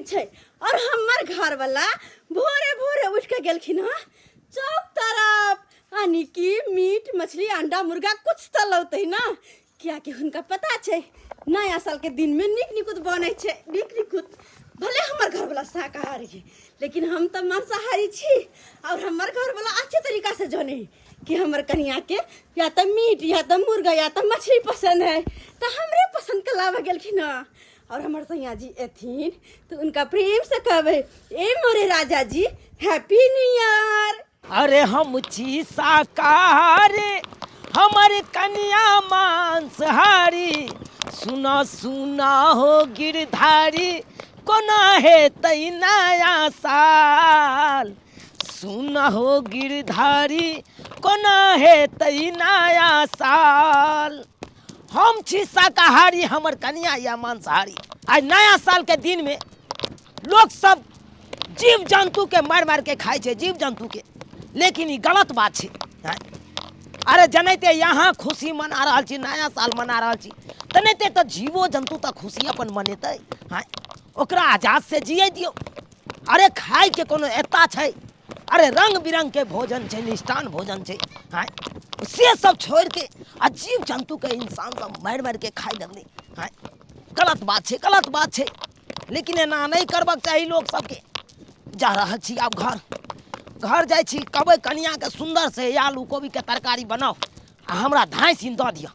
छै और हमर घर वाला भोरे भोरे उठ के गेलखिन हँ चौक तरफ, यानी कि मीट मछली अंडा मुर्गा कुछ तऽ लौतै ना, कियाकि हुनका पता छै नया साल के दिन में नीक निकुत बनै छै, नीक निकुत। भले हमर घर वाला शाकाहारी है, लेकिन हम तऽ मांसाहारी छी और हमर घर वाला अच्छे तरीका से जाने कि हमर कनिया के या तऽ मीट या तऽ मुर्गा या तऽ मछली पसंद है, तऽ हमरे पसंद के लाबऽ गेलखिन हँ। और हमर सैया जी एथिन तऽ उनका प्रेम से कहबै, ए मोरे राजा जी, हैप्पी न्यू ईयर। अरे हम छी शाकाहारी, हमर कनिया मांसाहारी, सुना सुना हो गिरधारी, कोना हेतै नया साल, सुना हो गिरधारी, कोना हेतै नया साल। हम छी शाकाहारी, हमर कनिया या मांसाहारी। आइ नया साल के दिन में लोग सब जीव जंतु के मारि मारि के खाइ छै, जीव जंतु के, लेकिन ई गलत बात छै। अरे जनैते यहाँ खुशी मना रहल छी, नया साल मना रहल छी, तेनाहिते तऽ जीवो जंतु तऽ खुशी अपन मनेतै। ओकरा आजाद से जिए दियौ। अरे खाय के कोनो एता छै? अरे रंग बिरंग के भोजन छै, मिष्टान भोजन छै, से सब छोड़ के आ जीव जंतु के इंसान सब मारि मारि के खाय लगलै। गलत बात छै, गलत बात छै, लेकिन एना नहि करबाक चाही लोक सबके। जा रहल छी आब घर, घर जाइ छी, कहबै कनियाके सुन्दर से आलू कोबीके तरकारी बनाउ आ हमरा धाँसि दऽ दिअ।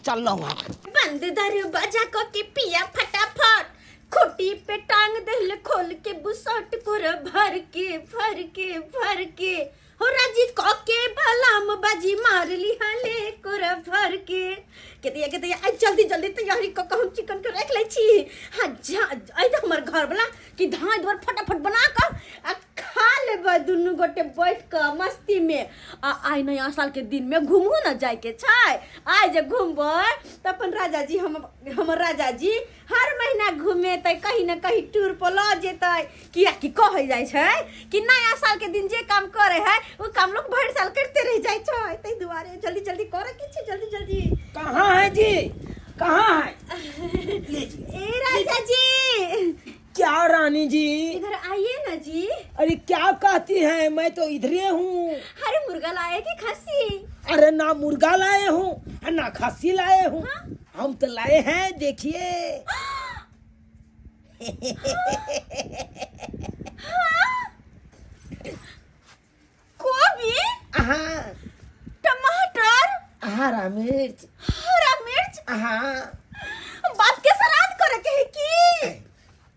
चललहुँ आब। बंद दरवाजा क के पिया फटाफट, खुटी पे टांग देल खोल के बुसट कोर भर के भर के भर के, हो राजी क के बलाम बाजी मार ली हले कोर भर के। केतिया केतिया आई जल्दी जल्दी तैयारी क के हम चिकन के रख लै छी। हाँ जा आई त हमर घर वाला कि धाय द्वार फटाफट बना क आ खा लेबै दुनू गोटे बैठ क मस्ती में। आ आइ नया साल के दिन में घूमू न जाय के छै, आइ जे घूमबै त अपन राजा जी, हम हमर राजा जी हर महीना घूमेतै, कहीं न कहीं टूर पर लऽ जेतै। कियाकि कहै जाइ छै कि नया साल के दिन जे काम करे है ओ काम लोग भरि साल करते रह जाइ छै, ताहि दुआरे जल्दी जल्दी करे के छै, जल्दी जल्दी। कहाँ है जी, कहाँ है? लीजिए। ए राजा जी। क्या रानी जी? इधर आइए ना जी। अरे क्या कहती हैं, मैं तो इधरे हूँ। अरे मुर्गा लाए कि खस्सी? अरे ना मुर्गा लाए हूँ ना खस्सी लाए हूँ। हाँ? हम तो लाए हैं, देखिए। हाँ? गोभी? हाँ। टमाटर? हरा मिर्च। हरा मिर्च? हाँ। बाप के श्राद्ध करे के है की?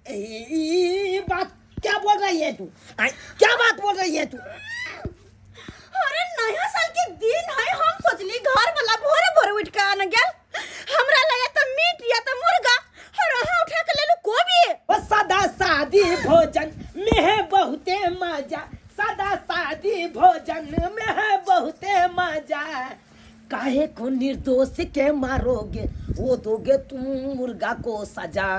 ई बात क्या बोल रही है तू? क्या बात बोल रही है तू? अरे नया साल के दिन है, हम सोचली घर वाला भोरे भोरे उठ के आन गेल, हमरा लगे तो मीट या तो मुर्गा, और अहाँ उठा के लेलू कोबी। ओ सादा सादी भोजन में है बहुते मजा, सादा सादी भोजन में है बहुते मजा, काहे को निर्दोष के मारोगे वो दोगे तुम मुर्गा को सजा,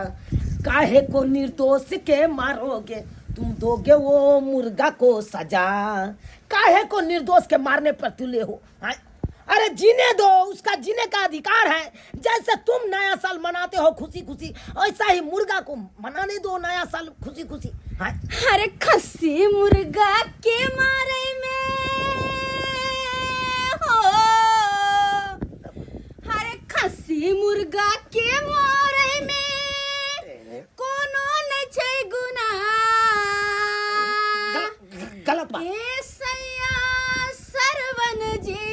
काहे को निर्दोष के मारोगे तुम दोगे वो मुर्गा को सजा, काहे को निर्दोष के मारने पर तुले हो? हाँ? अरे जीने दो, उसका जीने का अधिकार है। जैसे तुम नया साल मनाते हो खुशी खुशी, ऐसा ही मुर्गा को मनाने दो नया साल खुशी खुशी। हाँ? अरे खस्सी मुर्गा के मारे में हो, अरे खस्सी मुर्गा के मारे में कोनो नहीं छै गुनाह। गलत बात। ए सैया सरवन जी,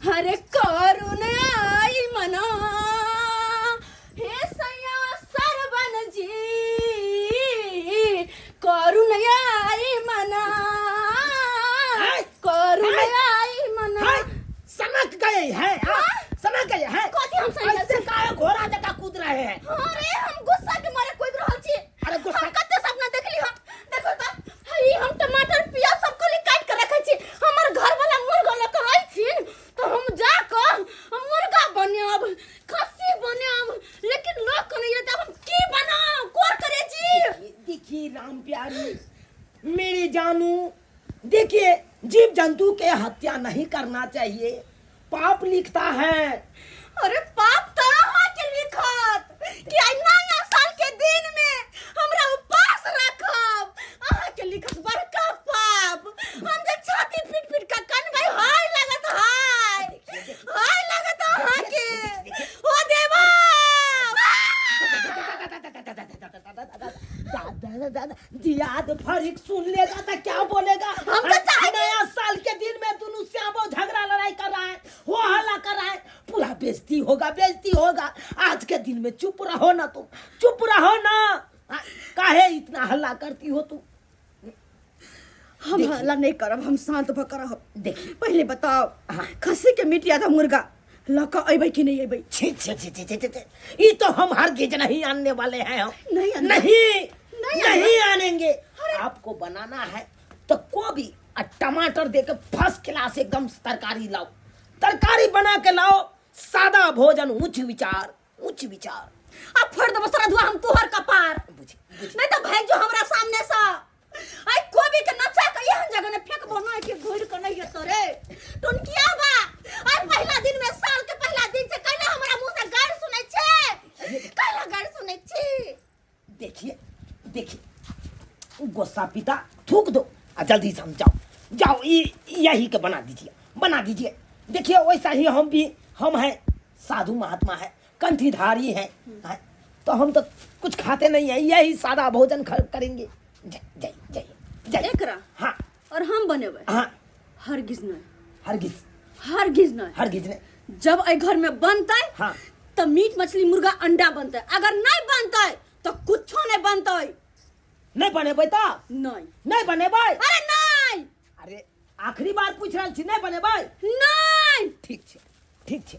हरे करुण आई मना, हे सैया सरवन जी, करुण आई मना, करुण आई मना। सनक गए हैं, हाँ? सनक गए हैं। कथी हम सनक ऐसे काहे घोड़ा जका कूद रहे हैं? अरे हम गुस्सा के मारे कूद रहल छी। अरे गुस्सा हम कते सपना देखली हम, देखो त हई हम टमाटर प्याज सब कली काट के रखे छी, हमर घर वाला मुर्गा लऽ के अइथिन तो हम जा के मुर्गा बनाब, खस्सी बनाब, लेकिन लोग के नहीं रहता, हम की बनाब, कोर करे जी? देखिए राम प्यारी मेरी जानू, देखिए जीव जंतु के हत्या नहीं करना चाहिए, पाप लिखता है। अरे पाप तो अहाँ के लिखत कि आई नया साल दिन में हमरा उपास रखब अहाँ के लिखत बड़का पाप। हम जे छाती पीट पीट के कनबै हाय लागत, हाय हाय लागत अहाँ के। ओ देवा, दादा दादा जियाद फरीक सुन लेगा तो क्या बोलेगा? हम तो चाहे नया साल के दिन में दोनों श्यामो झगड़ा लड़ाई कर रहा है, वो हल्ला कर रहा है, पूरा बेइज्जती होगा, बेइज्जती होगा। आज के दिन में चुप रहो ना तुम, चुप रहो ना। काहे इतना हल्ला करती हो तुम? हम हल्ला नहीं करब, हम शांत भ के रहब। देखिए पहले बताओ, हाँ। खस्सी के मीट या मुर्गा ल के अयबै कि नहीं अयबै? छी छी छी छी छी छी छी। ये तो हम हरगिज नहीं आने वाले हैं हम। नहीं आने- नहीं नहीं। नहीं आनेंगे। आपको बनाना है तो गोभी और टमाटर देके फर्स्ट क्लास एकदम तरकारी लाओ, तरकारी बना के लाओ। सादा भोजन, उच्च विचार, उच्च विचार। अब फोड़ देबो सारा धुआ हम तोहर कपार। बुझी बुझी। नहीं तो भाग जो हमरा सामने से। आई कोबी के नचा के एहन जगह ने फेंकबो नहीं कि घुर के नहीं हेतो रे टुनकिया बा। आई पहला दिन में, साल के पहला दिन से कैला हमरा मुंह से गारि सुनै छै, कैला गारि सुनै छी? देखिए देखिए, गुस्सा पिता थूक दो आ जल्दी से हम जाओ जाओ, यही के बना दीजिए, बना दीजिए। देखिए वैसा ही हम भी, हम हैं साधु महात्मा है, कंठीधारी हैं, हैं, तो हम तो कुछ खाते नहीं हैं, यही सादा भोजन करेंगे। जय जय जय जय। एकरा? हाँ। और हम बनेबै? हाँ। हरगिज नहीं। हरगिज। हरगिज नहीं। हरगिज नहीं। जब एहि घर में बनतै हाँ। तो मीट मछली मुर्गा अंडा बनतै, अगर नहीं बनतै तो कुछो नहीं बनतै। नहीं बनेबै तो? नहीं। नहीं बनेबै? अरे नहीं। अरे आखिरी बार पूछ रहल छी, नहीं बनेबै? नहीं। ठीक छै, ठीक छै,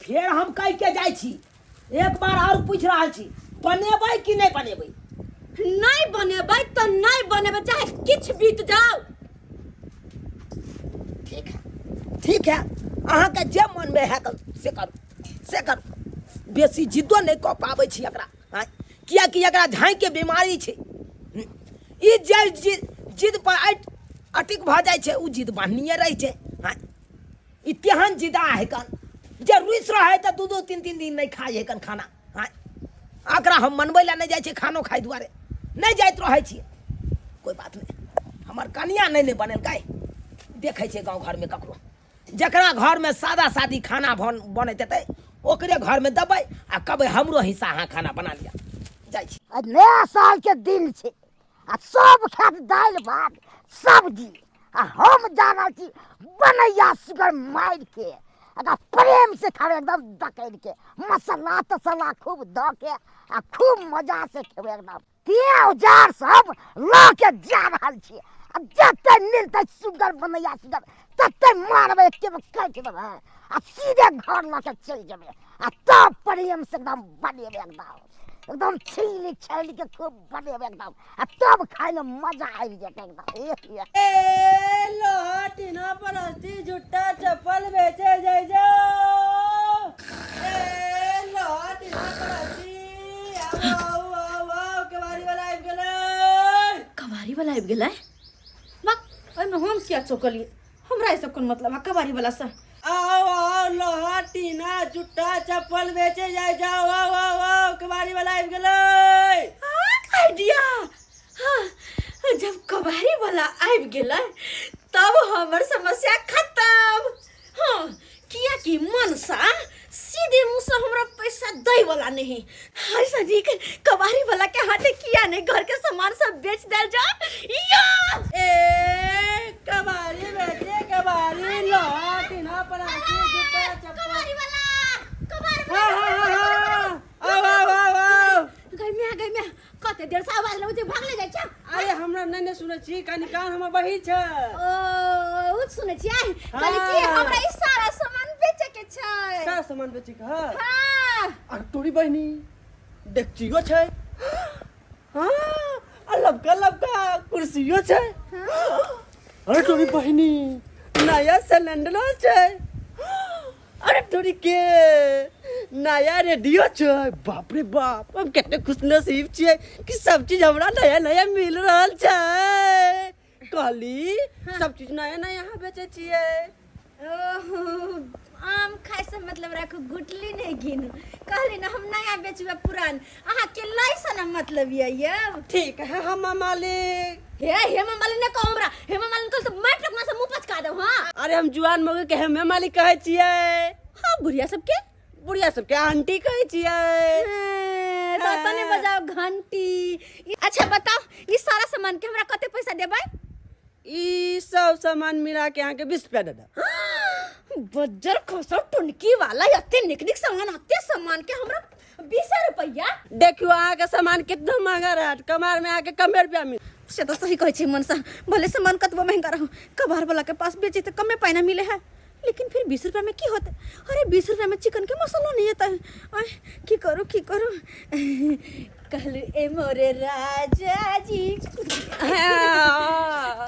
फेर हम कहि के जाइ छी, एक बार और पूछ रहल छी, बनेबै कि नहीं बनेबै? नहीं बनेबै तो नहीं बनेबै, चाहे किछ बीत जाओ। ठीक है, ठीक है, अहाँके जे मनमे है से करू, से करू। बेसी जिद्दो नहि कऽ पाबै छी एकरा, आँय, किएकि एकरा झाँइके बीमारी छै। ई जे जिद पर अटिक भऽ जाइ छै, ओ जिद बान्हनिये रहै छै। आँय, ई तेहन जिदा है कन जे रुसि रहै तऽ दू दू तीन तीन दिन नहि खाइ है कन खाना। आँय, एकरा हम मनबै लए नहि जाइ छियै, खानो खाइ दुआरे नहि जाइत रहै छियै। कोइ बात नहि, हमर कनिया नहि ने बनेलकै। देखै छियै गाँव घरमे ककरो जकरा घरमे सादा सादी खाना बनैत हेतै ओकरे घरमे देबै आ कहबै हमरो हिस्सा अहाँ खाना बना लिअ। जाइ छी। आ नया साल के दिन छै आ सब खायत दालि भात सब्जी आ हम जा रहल छी बनैया सुगर मारि के, एकरा प्रेम से खाबै एकदम दकड़ि के, मसाला तसाला खूब दऽ के आ खूब मजा से खेबै एकदम। ते औजार सब लऽ के जा रहल छी आ जते मिलतै सुगर बनैया सुगर तते मारबै, एके बेर काटि देबै आ सीधे घर लऽ के चलि जेबै आ तब प्रेम से एकदम बनेबै, एकदम एकदम छील छालि के खूब बनेबै एकदम आ तब खाइमे मजा आबि जेतै एकदम। ए लोहा टीना प्लास्टिक जुत्ता चप्पल बेचे जाय जाओ। ए लोहा टीना प्लास्टिक, आओ आओ आओ आओ, कबाड़ी वाला आबि गेलै। कबाड़ी वाला आबि गेलै? वाह, ओहिमे हम किया चौकलियै? हमरा ई सब कोन मतलब है कबाड़ी वाला से। आओ आओ, लोहा टीना जुत्ता चप्पल बेचे जाय जाओ, आओ आओ आओ, कबाड़ी वाला आबि गेलै। आइडिया! हाँ, जब कबाड़ी वाला आबि गेलै तब हमर समस्या खत्म। हाँ, कियाकि मनसा सीधे मुँह से हमरा पैसा दै वाला नहीं है। सजीक कबाड़ी वाला के हाथे किया नहीं घर के सामान सब बेच देल जा या। ए कबाड़ी बेचे कबाड़ी, लोहा टीना प्लास्टिक जुत्ता चप्पल। कबाड़ी वाला, कबाड़ी हाँ, वाला। हाँ, हाँ, हाँ। आओ आओ आओ आओ। गई में, गई में, कते देर से आवाज लगै छै, भागले जाइ छै। अरे हमरा नहि ने सुनै छी, कनि कान हमर बही छै। ओ उ सुनै छियै? कहली कि हाँ। हमरा ई सारा सामान बेचे के छै। सारा सामान बेचे के है? हाँ। अरे तोरी बहिनी, डेकचियो छै, हाँ, आ लबका लबका कुर्सियो छै। अरे तोरी बहिनी, नया सिलेंडरो छै। अरे तोरी के, नया रेडियो छै। बाप रे बाप, हम कते खुश नसीब छियै कि सब चीज हमरा नया नया मिल रहल छै। कहली सब चीज नया नया अहाँ बेचै छियै? ओहो, आम खाय से मतलब राखू, गुटली नहीं गिनू। कहली ना हम नया बेचबे पुरान, अहाँ के लै से ना मतलब ये ये। ठीक है हम मालिक। हे हे मालिक ने कहो हमरा, हे मालिक कल तो मैं अपना से मुंह पचका दे। हां अरे हम जुआन मगे के हमे मालिक कहै छियै। हां बुढ़िया सबके, बुढ़िया सबके आंटी कहै छियै। तो तने बजाओ घंटी। अच्छा बताओ ई सारा सामान के हमरा कते पैसा देबै? ई सब सामान मिला के अहाँके 20 रुपया दे देब। बज्जर खसो टुनकी वाला, एते निक निक सामान, एते सामान के हमरा 20 रुपया? देखियो अहाँके सामान कितना महंगा रहत, कमार में अहाँके कमे रुपया मिल। से तो सही कहै छी मनसा, भले सामान कतबो महंगा रहो, कबार वाला के पास बेचे तो कमे पाइना मिले है, लेकिन फिर 20 रुपया में की होते? अरे 20 रुपया में चिकन के मसाला नहीं आता है। आय, की करू की करू? कहलु ए मोरे राजा जी।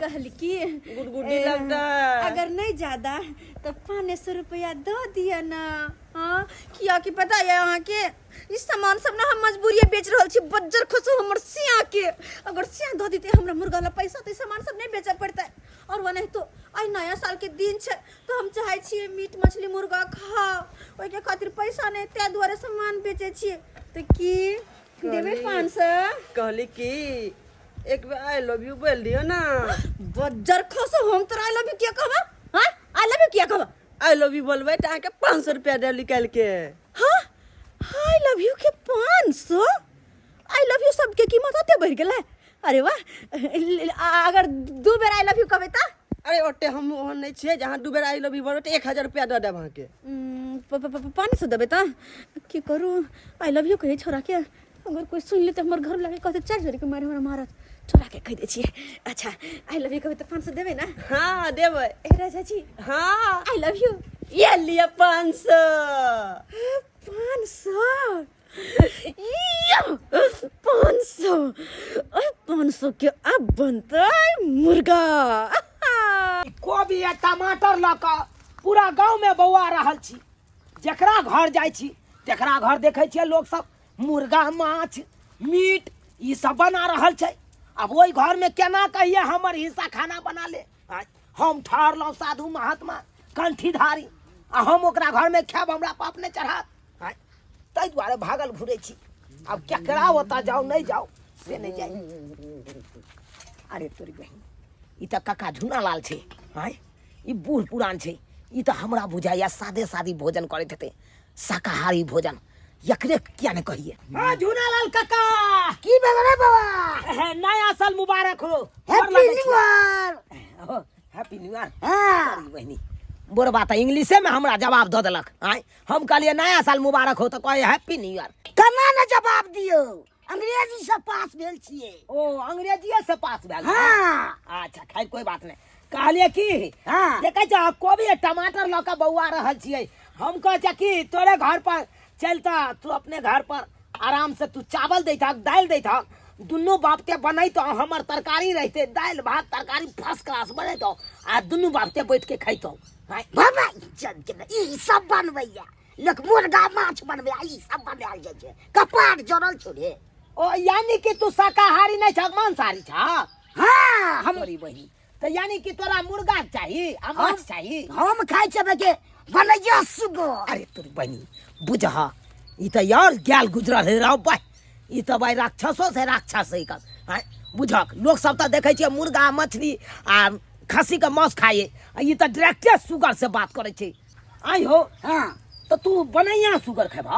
कहल की गुडगुडी लगता है। अगर नहीं ज्यादा तो 500 रुपया दो दिया ना। हाँ किया कि पता है अहाँ के ई सामान सब ना हम मजबूरी बेच रहल छी, बज्जर खुश हमर सिया के, अगर सिया दो दीते हमरा मुर्गा ला पैसा तो ई सामान सब नहीं बेचे पड़ते। और वो नहीं तो आइ नया साल के दिन छै तो हम चाहे छियै मीट मछली मुर्गा खाओ, ओहिके खातिर पैसा नहीं, ताहि दुआरे सामान बेचे छियै। तो की देबै 500? कहली कि एक बेर I love you बोल दियो ना। बज्जर खसो, हम तोरा I love you किया कहबा? हाँ I love you किया कहबा? I love you बोलबै तऽ अहाँके 500 रुपया देब निकालि के। हाँ I love you के 500? I love you सबके कीमत ओते बढ़ि गेलै? अरे वाह, अगर 2 बेर I love you कहबै तऽ? अरे ओते हम ओहन नहि छियै, जहाँ 2 बेर I love you बोलबै तऽ 1000 रुपया दऽ देब अहाँके। 500 देबै तऽ? की करू, I love you कहै छोरा के, अगर कोई सुन लेते हमर घर लागे कहते 4 जोड़ी के मारे हमरा मारत, छोरा के कह दै छियै। अच्छा I love you कहबै तऽ 500 देबै ना? हाँ देबै। ए राजा जी। हाँ I love you. ये लिअ 500। 500? 500? 500 के अब बनतै मुर्गा। कोबी आ टमाटर लऽ कऽ पूरा गाँव में बौआ रहल छी, जकरा घर जाइ छी तकरा घर देखै छियै लोक सब मुर्गा माछ मीट ई सब बना रहल छै। आब ओहि घर में केना कहिए हमर हिस्सा खाना बना ले? आँय, हम ठहरलहुँ साधु महात्मा कंठीधारी आ हम ओकरा घर में खायब, हमरा पाप नहि चढ़ात। आँय, ताहि दुआरे भागल घुरै छी। आब केकरा ओतऽ जाउ नहि जाउ से नहि जाइ। अरे तोरी बहिन, ई तऽ काका झुना लाल छै। आँय, ई बूढ़ पुरान छै, ई तऽ हमरा बुझाइया सादे सादी भोजन करैत हेतै, शाकाहारी भोजन। एकरे किया नहि कहिए। हाँ झुना लाल काका, की भेल रे बाबा? नया साल मुबारक हो। Happy new year. Happy new year. हाँ। बहिनी बोरबा तऽ इंग्लिशे में हमरा जवाब दऽ देलक। आँय, हम कहलियै नया साल मुबारक हो तऽ कहै हैप्पी न्यू ईयर। केना ने जवाब दियौ, अंग्रेजी से पास भेल छियै। ओ अंग्रेजीए से पास भेल? हाँ। अच्छा खैर कोई बात नहीं। कहलियै की, हाँ। देखै छ कोबी आ टमाटर लऽ कऽ बौआ रहल छियै। हम कहै छियै कि तोरे घर पर चलता, तू अपने घर पर आराम से तू चावल दैत हक दालि दैत हक, दुनू बापते बनैतो, हमर तरकारी रहिते, दालि भात तरकारी फर्स्ट क्लास बनैतो आ दुनू बापते बैठ के खैतो। बाबा इज्जत के ना, ई सब बनबैया लोक, मुर्गा माछ बनबैया, ई सब बनायल जाइ छै, कपार जड़ल छौ रे। ओ यानी कि तू शाकाहारी नहीं छक, मांसाहारी छक? हाँ, हम तोरी बहिन तो यानी कि तोरा मुर्गा चाही आ माछ चाही? हम खाइ छै के बनैया सुगर। अरे तोरी बहिन बुझह, ई तऽ यार गेल गुजरल है रौ भाई, ई तऽ भाई राक्षसो से राक्षस है कब। हाँ बुझक, लोक सब तऽ देखै छियै मुर्गा मछली आ खस्सी के मांस खाइए, आ ई तऽ डायरेक्टे सुगर से बात करै छै। आइ हो। हाँ। तऽ तू बनैया सुगर खेबह?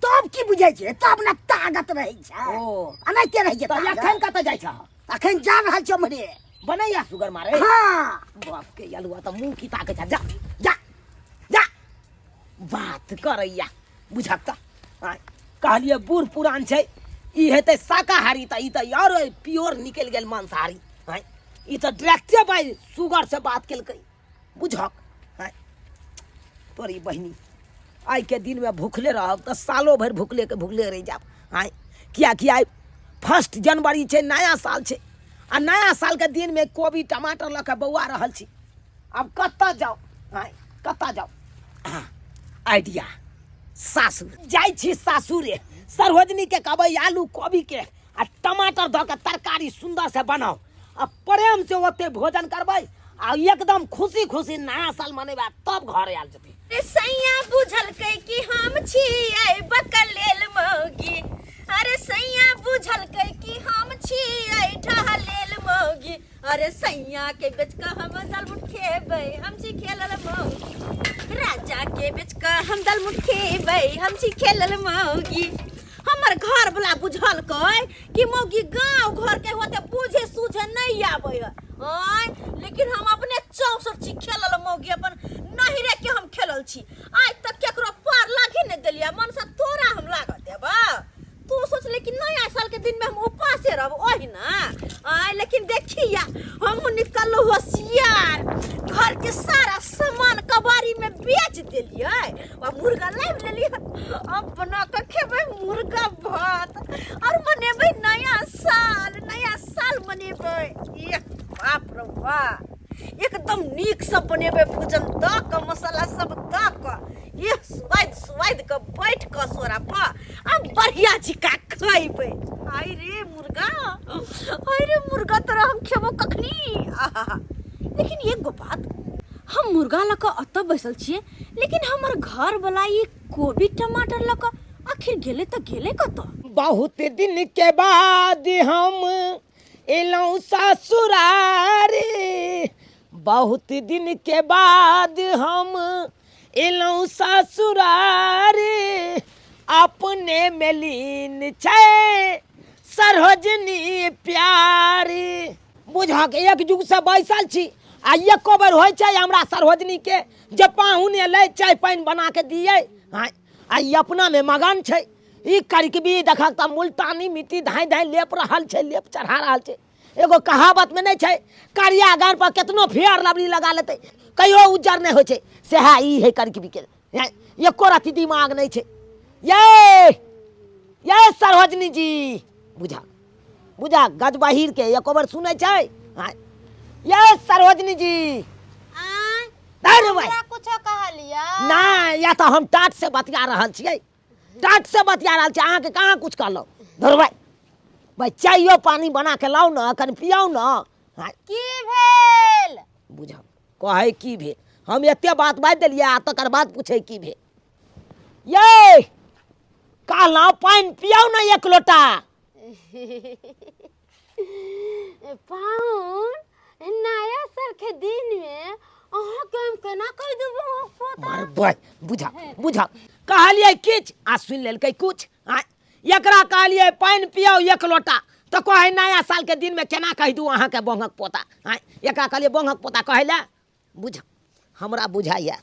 तब की बुझै छै, तब ने ताकत रहै छै। ओ। एनाहिते रहै छै तऽ ताकत। एखन कतऽ जाइ छह? अखन जा रहल छियौ उम्हरे। बनैया सुगर मारे? हाँ। बाप के अलुआ तऽ मुँह की ताकै छै, जा जा जा बात करैया बुझक तऽ। आँय, कहलियै बूढ़ पुरान छै, ई हेतै शाकाहारी तऽ ई तऽ आओर प्योर निकलि गेल मांसाहारी। आँय, ई तऽ डायरेक्टे भाई सुगर से बात केलकै बुझक। आँय तोरी बहिनी, आइके दिनमे भुखले रहब तऽ सालो भरि भुखले के भुखले रहि जायब। आँय, किएकि आइ 1 जनवरी छै, नया साल छै, आ नया सालके दिनमे कोबी टमाटर लऽ कऽ बौआ रहल छी। आब कतऽ जाउ? आँय कतऽ जाउ? हाँ आइडिया, सासुर जाइ छी। सासुरे सरोजनी के कहबै आलू कोबी के आ टमाटर दऽ के तरकारी सुन्दर से बनाउ आ प्रेम से ओते भोजन करबै आ एकदम खुशी खुशी नया साल मनेबै तब घर आयल जेतै। रे सैया बुझलकै कि हम छियै बकलेल मौगी, अरे सैया बुझलकै कि हम छियै ढहलेल मौगी, अरे सैया के बेच कऽ हम दलमुट खेबै, हम छी खेलल मौगी। राजा के बेच कऽ हम दलमुट खेबै, हम छी खेलल मौगी। हमर घर वाला बुझलकै कि मौगी गाँव घर के होते बुझे सूझे नहीं आबै है। आय लेकिन हम अपने 64 छी खेलल मौगी, अपन नहिरे के हम खेलल छी, आइ तक केकरो पार लागे नहीं देलियै, मन से तोरा हम लागऽ देबा। तू सोचले कि नया साल के दिन में हम उपासे रहब ओही ना। आय लेकिन देखिया हम निकललहुँ होशियार, घर के सारा सामान कबाड़ी में बेच देलियै आ मुर्गा लाबि लेलियै, अब बना कऽ खेबै मुर्गा भात और मनेबै नया साल, नया साल मनेबै। एह बाप रे बा, एकदम नीक से बनेबै भोजन दऽ कऽ, मसाला सब दऽ कऽ, एह स्वाद स्वाद कऽ बैठ कऽ सोरा पर आ बढ़िया झिका खैबै। हाय रे मुर्गा, हाय रे मुर्गा, तोरा हम खेबो कखनी। आहा, लेकिन एगो बात, हम मुर्गा लऽ कऽ एतऽ बैसल छियै, लेकिन हमर घर वाला ई कोबी टमाटर लऽ कऽ आखिर गेलै तऽ गेलै कतऽ? बहुत दिन के बाद हम एलहुँ ससुरारी, बहुत दिन के बाद हम एलहुँ ससुरारी, अपने में लीन छै सरोजनी प्यारी। बुझक एक युग से बैसल छी आ एको बेर होइ छै हमरा सरोजनी के जे पाहुन एलै चाय पानि बना के दियै। हाँ, आ ई अपना में मगन छै, ई करकबी देखक तऽ मुल्तानी मिट्टी धाँइ धाँइ लेप रहल छै, लेप चढ़ा रहल छै। एगो कहावत में नहीं छै, करिया गान पर केतनो फेयर लवली लगा लेतै कहियो उज्जर नहीं होइ छै, सएह ई है करकबी के, एको रति दिमाग नहीं छै। ये ये सरोजनी जी, बुझा बुझा गजबहिर के एको बेर सुनै छै। हाँ, ये सरोजनी जी, आँय, रे भाई। हमरा कुछो कहलियै? नहीं, या तऽ हम टाट से बतिया रहल छियै, टाट से बतिया रहल छियै, अहाँके कहाँ कुछ कहलहुँ। धुर भाई, भाई चाइयो पानी बना के लाउ ने, कनि पियाउ ने। हाँ। की भेल? बुझब कहै की भेल, हम एते बात बाजि देलियै आ तकर बाद पूछै की भेल। ये कहलहुँ पानि पियाउ ने एक लोटा। पाहुन, नया साल के दिन में अहाँ के हम केना कहि देबो अहाँक पोता? मरबै, बुझा बुझा, कहलियै किछु आ सुनि लेलकै कुछ। आँय, एकरा कहलियै पानि पियाउ एक लोटा तऽ कहै नया साल के दिन में केना कहि दू अहाँके बोंगक पोता। आँय, एकरा कहलियै बोंगक पोता कहै लए। बुझ हमरा बुझाइए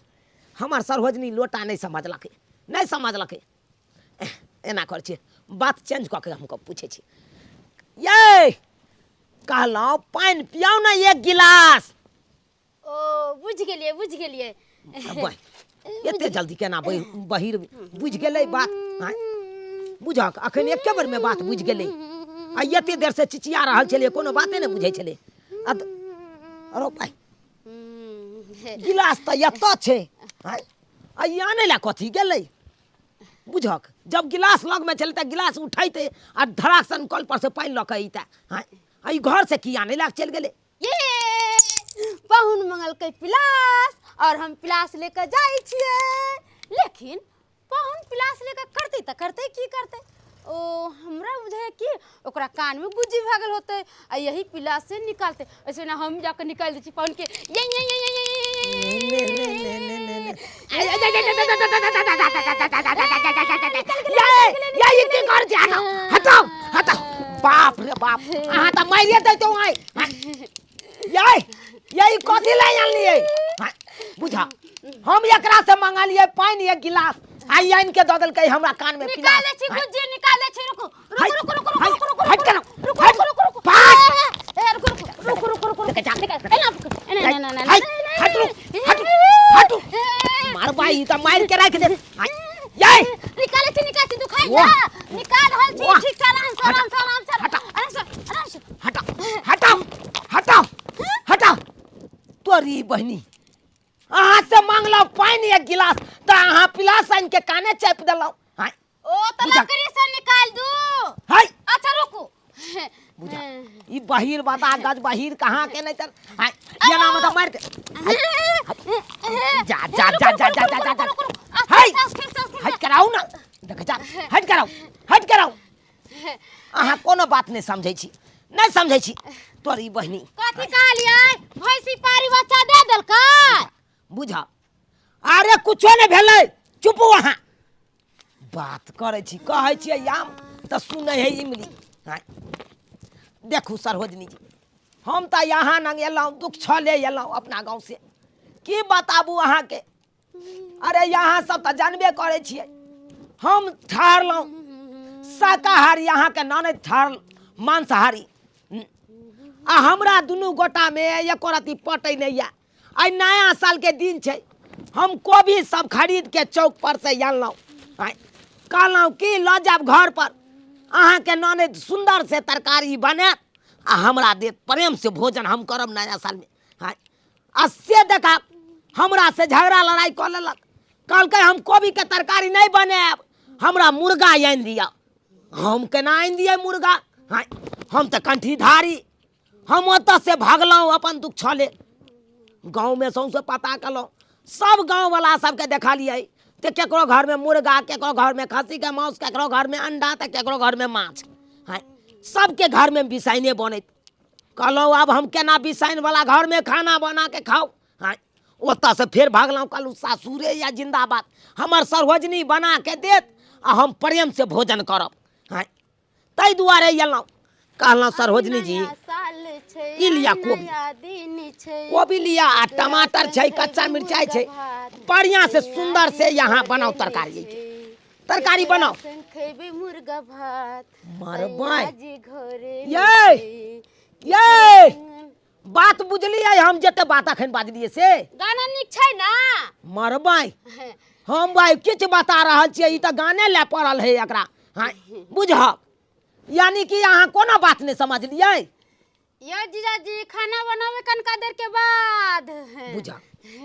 हमर सरोजनी लोटा नहि समझलकै, नहि समझलकै। एना करै छियै, बात चेंज कऽ के हम पूछै छी, यै कहलहुँ पानि पियाउ ने एक गिलास। ओ बुझि गेलियै, बुझि गेलियै। बहि, एते जल्दी केना बहिर बुझि गेलै बात? आँय, बुझक अखन एके बेरमे बात बुझि गेलै, आ एते देर से चिचिया रहल छलियै कोनो बाते नहि बुझै छलै। आ अरो भाइ, गिलास तऽ एतऽ छै, आँय, आ ई आनै लए कथी गेलै? बुझक जब गिलास लगमे छलै तऽ गिलास उठैते आ धड़ाक सन कल पर से पानि लऽ कऽ अइतै। आँय, आ ई घर से की आनै लए चलि गेलै? ये पाहुन मंगलकै पिलास और हम पिलास लेके जाइ छियै, लेकिन पाहुन पिलास लेके करतै तऽ करतै की करतै? ओ हमरा बुझाइए कि ओकरा कानमे गुज्जी भए गेल होतै आ यही पिलास से निकालतै। ऐसे ना हम जाके निकालि दै छी पाहुन के। ये ये ये ये ने ने ने ने ने ने ये ये की कर छै? हटाओ हटाओ हटाओ, बाप रे बाप, अहाँ तऽ मारिए दैतहुँ आइ। ये ये ई कथी लए आनलियै? बुझा हम एकरा से मंगलियै पानि एक गिलास आ ई आनि के दऽ देलकै हमरा कान में पिलास। निकालै छी गुज्जी, निकालै छी, रुकू रुकू रुकू रुकू रुकू रुकू हट कर, रुकू हट, रुकू रुकू, पाँच। ए रुकू रुकू रुकू रुकू रुकू रुकू, एना एना एना एना, हट, हट, रुक, हट, हट, मारबा ई तऽ मारि के राखि दे। ये निकालै छी, निकालै छी, दुखाइ वाह। निकाल रहल छी। वाह। ठीक छै, आराम से, आराम से, आराम से, हटा। आराम से, आराम से। हटाओ हटाओ हटाओ हटाओ, तोरी बहिनी अहाँ से मांगलहुँ पानि एक गिलास तऽ अहाँ पिलास आनि के काने चापि देलहुँ। हाँ। ओ तऽ बुझा। लकड़ी से निकाल दू। हाय। अच्छा रुकू, बुझा ई बहिर बता गज बहिर कहाँ के नहीं तर हाय ये नाम तो मार के जा जा जा जा जा जा जा जा हाय हट कराऊ ना देख जा हट कराऊ हट कराऊ अहाँ कोनो बात नहीं समझै छी नहीं समझै छी तोर ई बहिनी कथी कहलियै भैंसी पारी बच्चा दे देलकै बुझा अरे कुछो नहीं भेलै चुप अहाँ बात करै छी कहै छियै आम तऽ सुनै है इमली आँय। देखू सरोजनी जी हम तऽ यहाँ नंग एलहुँ दुख छले एलहुँ अपना गाँव से की बताबू अहाँके अरे यहाँ सब तऽ जानबे करै छियै हम ठहरलहुँ शाकाहारी अहाँके ननैद ठहरल मांसाहारी आ हमरा दुनू गोटामे एको रत्ती पटै नहि यए आइ नया सालके दिन छै हम कोबी सब खरीदके चौक पर से अनलहुँ आँय कहलहुँ कि लऽ जायब घर पर अहाँके ननैद सुन्दर से तरकारी बनायत आ हमरा देत प्रेम से भोजन हम करब नया सालमे आँय आ से देखा हमरा से झगड़ा लड़ाइ कऽ लेलक कहलकै हम कोबीके तरकारी नहि बनायब हमरा मुर्गा आनि दिअ हम केना आनि दियै मुर्गा आँय हम तऽ कंठीधारी हम ओतऽ से भागलहुँ अपन दुख छले गाँवमे सौँसे पता केलहुँ सब गाँववला सबके देखलियै तऽ केकरो घरमे मुर्गा केकरो घरमे खस्सीके मासु केकरो घरमे अंडा तऽ केकरो घरमे माछ हँ सबके घरमे बिसाइने बनैत कहलहुँ आब हम केना बिसाइनवला घरमे खाना बनाके खाउ हँ ओतऽसँ फेर भागलहुँ कहलहुँ सासुरे या जिन्दाबाद हमर सरोजनी बनाके देत आ हम प्रेमसँ भोजन करब हँ ताहि दुआरे अयलहुँ कहलहुँ सरोजनी जी नया साल छै ई लिअ कोबी। नया दिन छै कोबी लिअ आ टमाटर छै कच्चा मिरचाइ छै बढ़िआँ से सुन्दर से यहाँ बनाउ तरकारी तरकारी बनाउ खेबै मुर्गा भात मरबै जी घरे यै यै बात बुझलियै हम जते बात अखन बाजलियै से गाना नीक छै ना मरबै हम भाई किछु बता रहल छियै ई तऽ गाने लए पड़ल है एकरा हाँ बुझहक यानी कि अहाँ कोनो बात नहि समझलियै यो जीजाजी खाना बनावे कनका देर के बाद बुझ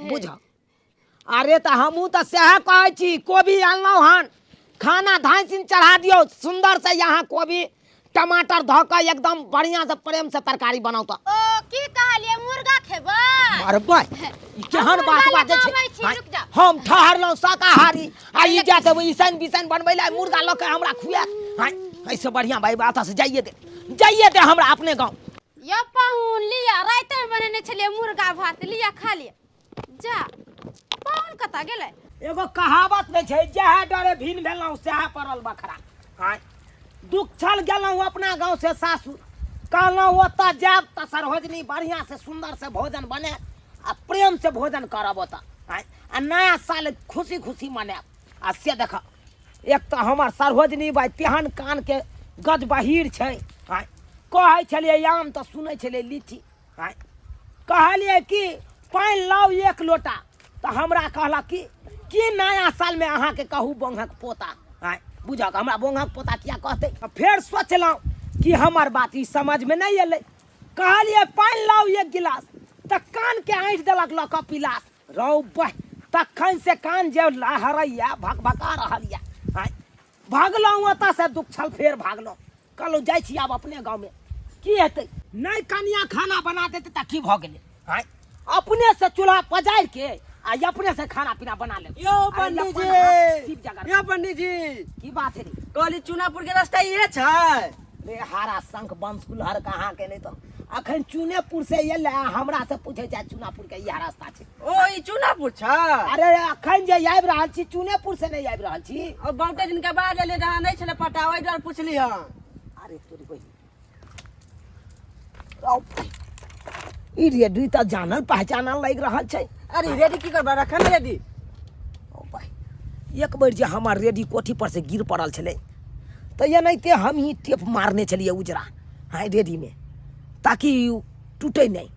बुझ अरे तऽ हमहूँ तऽ सएह कहै छी कोबी अनलहुँ हन खाना धाँसिन चढ़ा दियौ सुन्दरसँ यहाँ कोबी टमाटर धऽ कऽ एकदम बढ़िआँसँ प्रेमसँ तरकारी बनाउ तऽ ओ की कहलियै मुर्गा खेबै मरबै ई केहन हम बात मुर्गा बाजै लऽ छै कऽ आबै छी, आँय, रुक जाउ। हम ठहरलहुँ शाकाहारी आ ई जा के ईसन बिसन बनबै लए मुर्गा लऽ के हमरा खुआएत आँय एहिसँ बढ़िआँ भाई बात से जाइए दे जाइए दे हमरा अपने गाँव यो पाहुन लिअ रातिमे बनेने छलियै मुर्गा भात लिअ खा लिअ जा पाहुन कतऽ गेलै एगो कहावत नहि छै जएह डरे भिन भेलहुँ सएह पड़ल बखरा आँय दुख छल गेलहुँ अपना गाँव से सासुर कहलहुँ ओतऽ जायब तऽ सरोजनी बढ़िआँ से सुन्दर से भोजन बनायत आ प्रेम से भोजन करब ओतऽ आँय आ नया साल खुशी खुशी मनायब आ से देख एक तऽ हमर सरोजनी भाइ तेहन कानके गज बहीर छै आँय कहै छलियै आम तऽ सुनै छलियै लीची आँय कहलियै कि पानि लाउ एक लोटा तऽ हमरा कहलक कि की नया सालमे अहाँके कहू बोंघक पोता आँय बुझक हमरा बोंघक पोता किया कहतै तऽ फेर सोचलहुँ कि हमर बात ई समझमे नहि एलै कहलियै पानि लाउ एक गिलास तऽ कानके ऐंठि देलक लऽ कऽ पिलास रौ बह तखन से कान जे लहरैया भकभका रहल यऽ आँय भागलहुँ ओतऽसँ दुख छल फेर भागलहुँ कहलहुँ जाइ छी आब अपने गाँवमे की हेतै नहि कनिया खाना बना देतै तऽ की भऽ गेलै आँय अपने से चूल्हा पजारि के आ अपने से खाना पीना बना लेब यो अरे पंडित अपन हाथ शिव जी जगह यो पंडित जी की बात है रे कहली चुनापुर के रास्ता इहे छै रे हारा शंख वंश कुलहर कहाँ के नहि तऽ अखन चुनेपुर से एलै आ हमरा से पूछै छै चुनापुर के इएह रास्ता छै ओ ई चुनापुर छै अरे अखन जे आबि रहल छी चुनेपुर से नहि आबि रहल छी और बहुते दिन के बाद एलियै तऽ अहाँ नहि छलै पता ओहि दुआरे पुछली हँ अरे तोरी बहिन रौ, ई रेडी तऽ जानल पहचानल लागि रहल छै अरे रेडी की करबै रखन रेडी ओ भाइ एक बेर जे हमर रेडी कोठी पर से गिर पड़ल छलै तऽ एनाहिते हमही टेप मारने छलियै उजरा हाँ रेडीमे ताकि टूटै नहि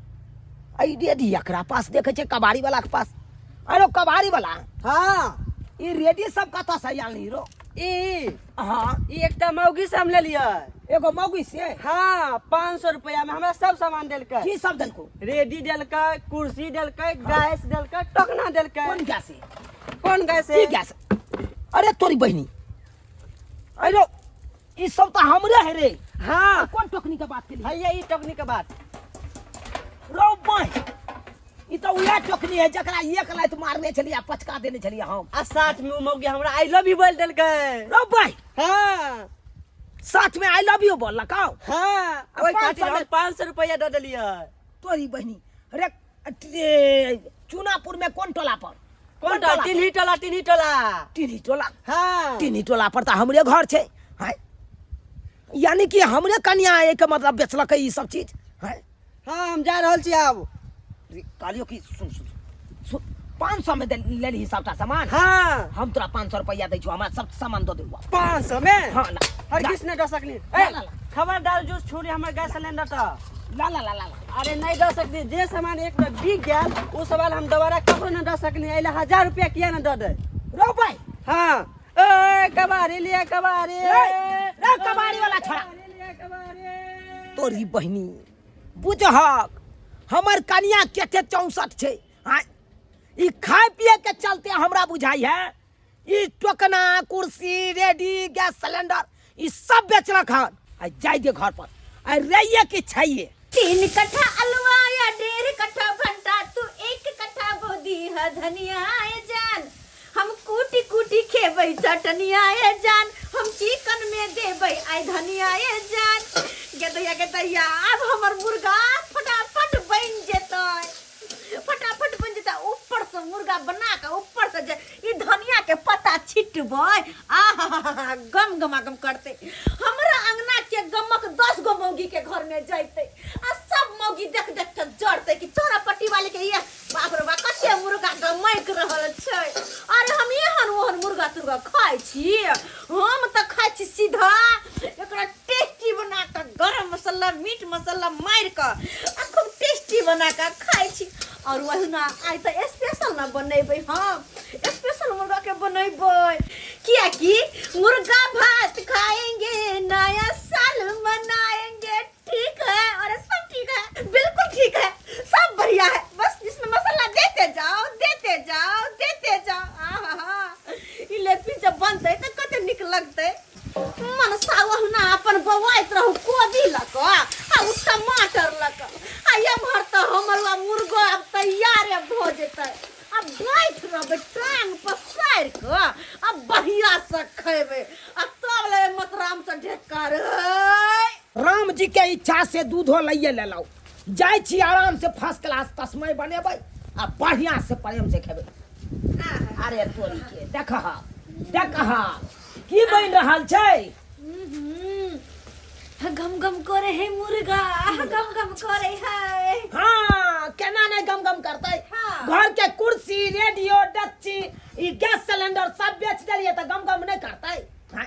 एहि रेडी एकरा पास देखै छै कबाड़ी वाला के पास अरे कबाड़ी वाला हाँ ई रेडी सब कतऽ से आयल हीरो ई हाँ ई एकटा मौगी से हम लेलियै एगो मौगी से हाँ 500 रुपया में हमरा सब सामान देलकै की सब देलको रेडी देलकै कुर्सी देलकै गैस देलकै टोकना देलकै कोन गैस है कोन गैस की है गैस अरे तोरी बहिनी अरे ई सब तऽ हमरे है रे हाँ। कोन टोकनी के बात केली? हैया ई टोकनी के बात। रौ बाई, ई तऽ उएह टोकनी है जकरा एक लात मारने छलियै आ पचका देने छलियै हम। आ साथ में उ मौगी हमरा I love you बोल देलकै। रौ बाई। हाँ। साथ में I love you बोललकौ? हाँ, आ ओहि पाँच खातिर सौ हम में- 500 रुपया दऽ देलियै। तोरी बहिनी रे, अरे, चुनापुर में कोन टोला पर? कोन टोला? टिन्ही टोला, टिन्ही टोला। टिन्ही टोला? हाँ। टिन्ही टोला पर तऽ हमरे घर छै। हैं, यानी कि हमरे कन्या एहिके मतलब बेचलकै ई सब चीज। हैं? हाँ, हम जा रहल छी आब। रे, कहलियौ कि सुन सुन सुन, 500 में लेलही सबटा सामान? हाँ। हम तोरा 500 रुपया दै छियौ, हमरा सब सामान दऽ देबौ। 500 में? हाँ, ला, हर ला। किस ने दऽ सकली। ला, ए, ला, ला। खबरदार जो छोड़ी हमर गैस सिलेंडर तऽ। ला ला ला ला ला। अरे नहीं दऽ सकली, जे सामान एक बेर बिक गेल ओ सामान हम दोबारा ककरो नहीं दऽ सकली, एहि लए 1000 रुपया किया ने दऽ दे। रौ भाई। हाँ। ए, कबाड़ी लिया, कबाड़ी। ए, रे कबाड़ी वाला छोड़ा। कबाड़ी लिया, कबाड़ी। तोरी बहिनी बुझहक हमर कनिया केते 64 छै। आँय, ई खाय पिए के चलते हमरा बुझाई है ई टोकना कुर्सी रेडी गैस सिलेंडर ई सब बेचलक हन। आ जाय दे घर पर, आ रहिए कि छैये। 3 कट्ठा अलुआ या 1.5 कट्ठा भंटा, तू 1 कट्ठा बोदी है धनिया ए जान, हम कूटी कूटी खेबै चटनिया ए जान, हम चिकन में देबै आइ धनिया ए जान। गेदैया गेदैया आब हमर मुर्गा फटाफट बनि जेतै, फटाफट बनि जेतै। ऊपर से मुर्गा बना के ऊपर से जे ई धनिया के पत्ता छिटबै, आहा गम गमा गम करतै। हमरा अंगना के गमक 10 गो मौगी के घर में जैतै आ सब मौगी देख देख के जरतै कि चोरा पट्टी वाले के ये बाप रे बाप कते मुर्गा गमक रहल छै। अरे हम एहन ओहन मुर्गा तुर्गा खाइ छी, हम तऽ खाइ छी सीधा एकरा टेस्टी बना कऽ गरम मसाला मीट मसाला मारि कऽ आ खूब टेस्टी बना कऽ खाइ छी। और ओहिना आइ तऽ स्पेशल ना बनेबै, हम स्पेशल मुर्गा के बनेबै, कियाकि मुर्गा भात खाएंगे नया साल मनाएंगे। ठीक है, अरे सब ठीक है, बिल्कुल ठीक है, सब बढ़िया है, बस इसमें मसाला देते जाओ देते जाओ देते जाओ। आहा, ई लेग पीस जब बनतै तऽ कते नीक लगतै। मनसा ओहुना अपन बौआइत रहू कोबी लऽ कऽ आ उ टमाटर लऽ कऽ, आ एम्हर तऽ हमर वा मुर्गो आब तैयारे भऽ जेतै। आब बैठ रहबै टांग पसारि कऽ आ बढ़िया से खैबै आ तब लेबै मतराम से ढेकर। राम जी के इच्छा से दूधो लैये लेलहुँ, जाइ छी आराम से फर्स्ट क्लास तस्मय बनेबै आ बढ़िया से प्रेम से खेबै। अरे तोरी के देखह देखह की बनि रहल छै। गम गम करे है मुर्गा, गम गम करे है। हाँ, केना नहीं गम गम करतै। हाँ। घर के कुर्सी रेडियो डेकची ई गैस सिलेंडर सब बेच देलियै तऽ गम गम नहीं करतै। हाँ।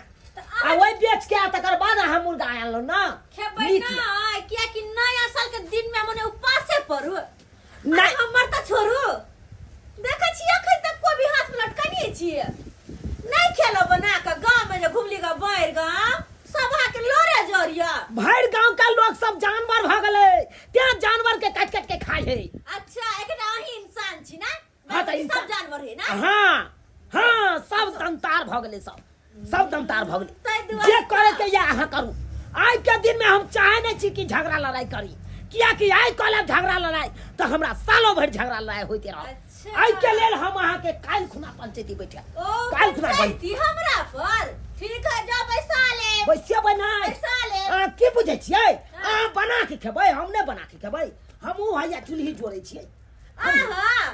आ वही बेच के आ तकर बाद अहाँ मुर्गा आनलहुँ ना। खेबै नीक ना, कियाकि नया साल के दिन में हमने उपासे पड़ू। नहीं। हमर तऽ छोड़ू, देखै छियै अखन तक कोई भी हाथ में लटकने छियै। नहीं खेलो बना के गांव में जे घुमली गा बाहर गांव सब अहाँ के लोरे जरिया। भरि गांव के लोग सब जानवर भऽ गेलै, तें जानवर के काटि काटि के खाइ है। अच्छा, एकटा अहीं इंसान छी ना? हाँ, तऽ बाकी सब इंसान। जानवर है ना? हाँ हाँ, सब दमतार भऽ गेलै, सब दमतार भऽ गेलै। ताहि दुआरे जे करे के या अहाँ करू। आइ के दिन में हम चाहे नहीं छी कि झगड़ा लड़ाई करी, कियाकि आइ कलब झगड़ा लड़ाई तऽ हमरा सालो भरि झगड़ा लड़ाई होइते रहत। अच्छा। एहि के लेल हम अहाँ के काल्हि खुना पंचायती बैठे। ओ, काल्हि खुना पंचायती हमरा पर? ठीक है, जाओ पैसा ले। बैसे बनाय। पैसा ले। अहाँ की बुझै छियै? अहाँ बना के खेबै, हम नहि बना के खेबै। हमहूँ हैया चूल्ही जोड़ै छियै। आहा,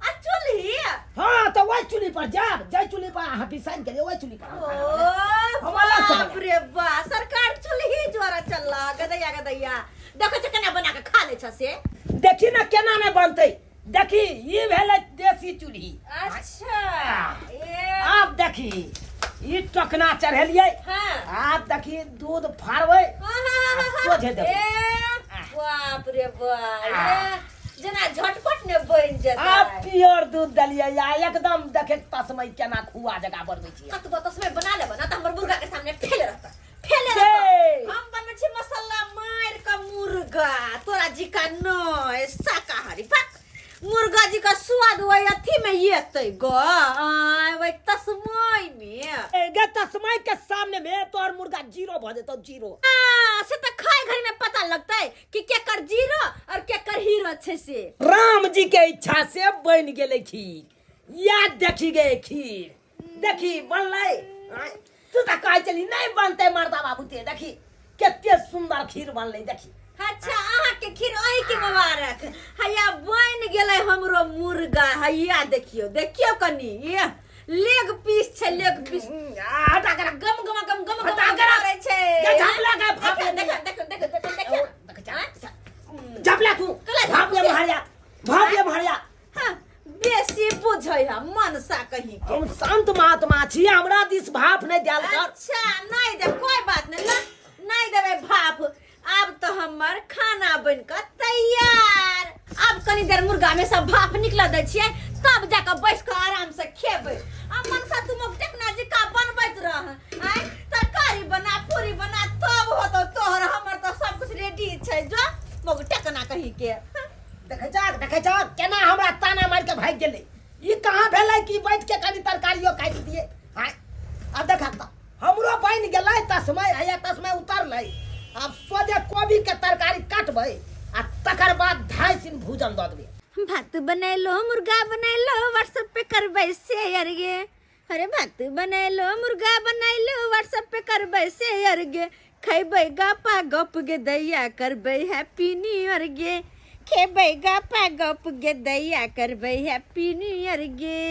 आ चूल्ही? हाँ, तऽ ओहि चूल्ही पर जायब, जाहि चूल्ही पर अहाँ बिसाइन केलियै ओहि चूल्ही पर हम ओ, खाना बनायब। हम अलग से बाप बनायब। रे बा, सरकार चूल्ही जोड़ा चलला, गदैया गदैया। देखै छै केना बना के खा लै छ से। देखी ना केना नहि बनतै, देखी ई भेलै देसी चूल्ही। अच्छा, ए। आब देखी ई टोकना चढ़ेलियै। हाँ। आब देखी दूध फाड़बै। हाँ, हाँ, हाँ, हाँ, सोझे देबै। ए, बाप रे बा, ए, जेना झटपट ने बनि जेतै। आब प्योर दूध देलियै या एकदम देखे तस्मै केना खुआ जगह बनबै छियै। कतबो तस्मै बना लेबै ना तऽ हमर मुर्गा के सामने फेले रहतै, फेले ये। रहतै। हम बनबै छी मसाला मारि कऽ मुर्गा, तोरा जिका नहि, शाकाहारी। भक, मुर्गा जी का स्वाद वही अथी में एतै ग आय वही तस्मय में। ए, गे तस्मय के सामने में तोहर मुर्गा जीरो भ जेतौ, जीरो। आ, से त खाय घड़ी में पता लगतै कि केकर जीरो और केकर हीरो छै से। राम जी के इच्छा से बन गेलै खीर। या देखी गे खीर देखी बनलै। आँय, तू तऽ कहै छली नहि बनतै मर्दा बाबू ते, देखी कते सुंदर खीर बनलै देखी। अच्छा अहाँके खीर अही के मुबारक। हैया बनि गेलै हमरो मुर्गा। हैया देखियौ देखियौ कनी, ये लेग पीस छै, लेग पीस। हटा कर। गम गम गम गम गम हटा कर। करै छै। ये झपला के भाप देखियौ, ले। देखियौ देखियौ देखियौ देखियौ। झपला तू। कला भाप ले महाराजा, भाप ले महाराजा। हाँ, बेसी बुझै है मनसा कहीं के। हम शांत महात्मा छी, हमरा दिस भाप नहि देल कर। अच्छा नहीं दे, कोई बात नहीं, ला नहीं देबै भाप। आब तो हमर खाना बन कऽ तैयार। आब कनी देर मुर्गा में सब भाप निकल दै छियै, तब जाकऽ बैस कऽ आराम से खेबै। आ मनसा तू मोक देखना जी का बनबैत रह, आय तरकारी बना पूरी बना तब होतो तोहर, हमर तो सब कुछ रेडी छै। जो मोक टेकना कहीं के। देखै छह देखै छह केना हमरा ताना मारि के भागि गेलै। ई कहाँ भेलै कि बैठ के कनी तरकारियो काटि दिए। आय आब देखा तऽ हमरो बनि गेलै तस्मै। हैया तस्मै उतरलै, आब सोझे कोबी के तरकारी काटबै आ तकर बाद ढाई सिन भूजन दऽ देबै। भात बनेलो मुर्गा बनेलो व्हाट्सएप पे करबै शेयर गे। अरे भात बनेलो मुर्गा बनेलो व्हाट्सएप पे करबै शेयर गे। खैबै गपा गप गे दैया करबै हैप्पी न्यू ईयर गे। खेबै गपा गप गे दैया करबै हैप्पी न्यू ईयर गे।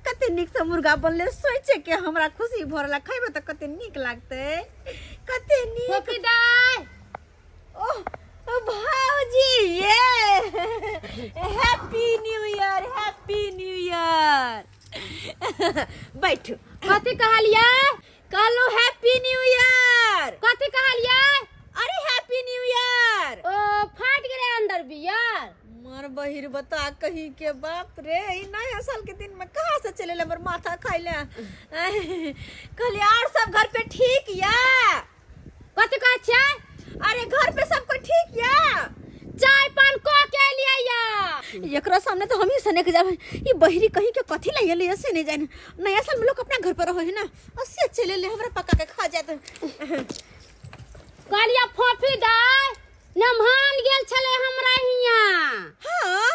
कते नीकसँ मुर्गा बनलै, सोचे के हमरा खुशी भऽ रहल। खैबै तऽ कते नीक लागतै, कते नीक। फोफी दाइ। ओह ओ भाउजी, ये happy new year, happy new year. बैठू। कथी कहलियै? कहलहुँ हैप्पी न्यू ईयर। कथी कहलियै? अरे हैप्पी न्यू ईयर। ओ फाटि गेलै अंडर बियर। मर बहिर बता कहीं के, बाप रे ई नया साल के दिन में कहाँ से चले हमर माथा खाइ ले। कहलिए और सब घर पे ठीक या? कथी कहै छियै? अरे घर पे सब कोई ठीक या? चाय पान कऽ के एलियै या। एकरा सामने तो हम ही सने के जाबे। ई बहिरी कहीं के कथी ले एलियै से नहीं जाने। नया साल में लोग अपना घर पर रहे है ना, अस्सी चले ले हमरा पका के खा जात। कहलियै फोफी दाइ नमहान गेल छलै हमरा हियाँ। हाँ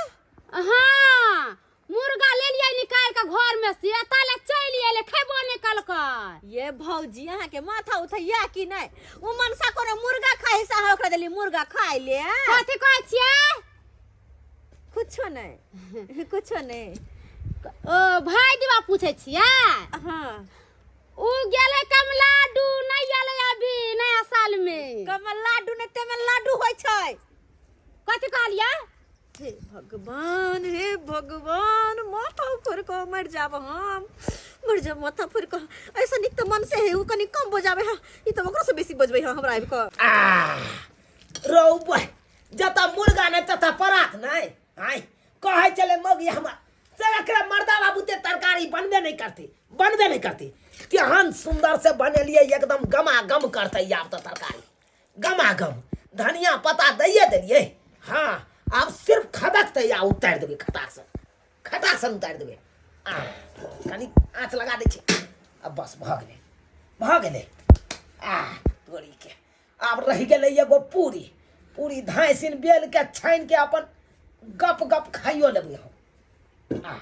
हाँ मुर्गा ले लियै निकालि के घर में से, ताले चलि एलै, खैबो नहि कलकै। ये भौजी अहाँ के माथा उठैया कि नहीं? उ मनसा कोनो मुर्गा खाइ से अहाँ ओकरा देली मुर्गा खाइ ले। कथी कहै छियै? कुछो नहीं कुछो नहीं। ओ भाई दिवा पूछै छियै? हाँ। उ गेलै कमलाडू, नहि एलै अभी नया साल में। कमलाडू नहि तमिलनाडु होइ छै। कथी कहलियै? हे भगवान हे भगवान, माथा फोड़ कऽ मरि जाब हम, मरि जाब माथा फोड़ कऽ। ऐसा नीक तऽ मन से है उ कनि कम बजाबै है, ई तऽ ओकरो से बेसी बजबै है हमरा आबि कऽ। आ रौ बह, जतऽ मुर्गा नहि ततऽ परात नहि। आँय कहै छलै मौगी हमर से एकरा मर्दा बाबू ते तरकारी बनबे नहि करतै, बनबे नहि करतै। केहन सुन्दर से बनेलियै, एकदम गमा गम करतै आब तऽ तरकारी गमागम। धनिया पत्ता दैए देलियै, हाँ आब सिर्फ खदकतै आ उतारि देबै, खटाक से खटाक से उतारि देबै। आ कनि आँच लगा दै छियै आ बस भऽ गेलै, भऽ गेलै। आ तोरीके आब रहि गेलै एगो पूरी। पूरी धाँसिन बेलके छानिके अपन गप गप खाइयो लेबै हम। आ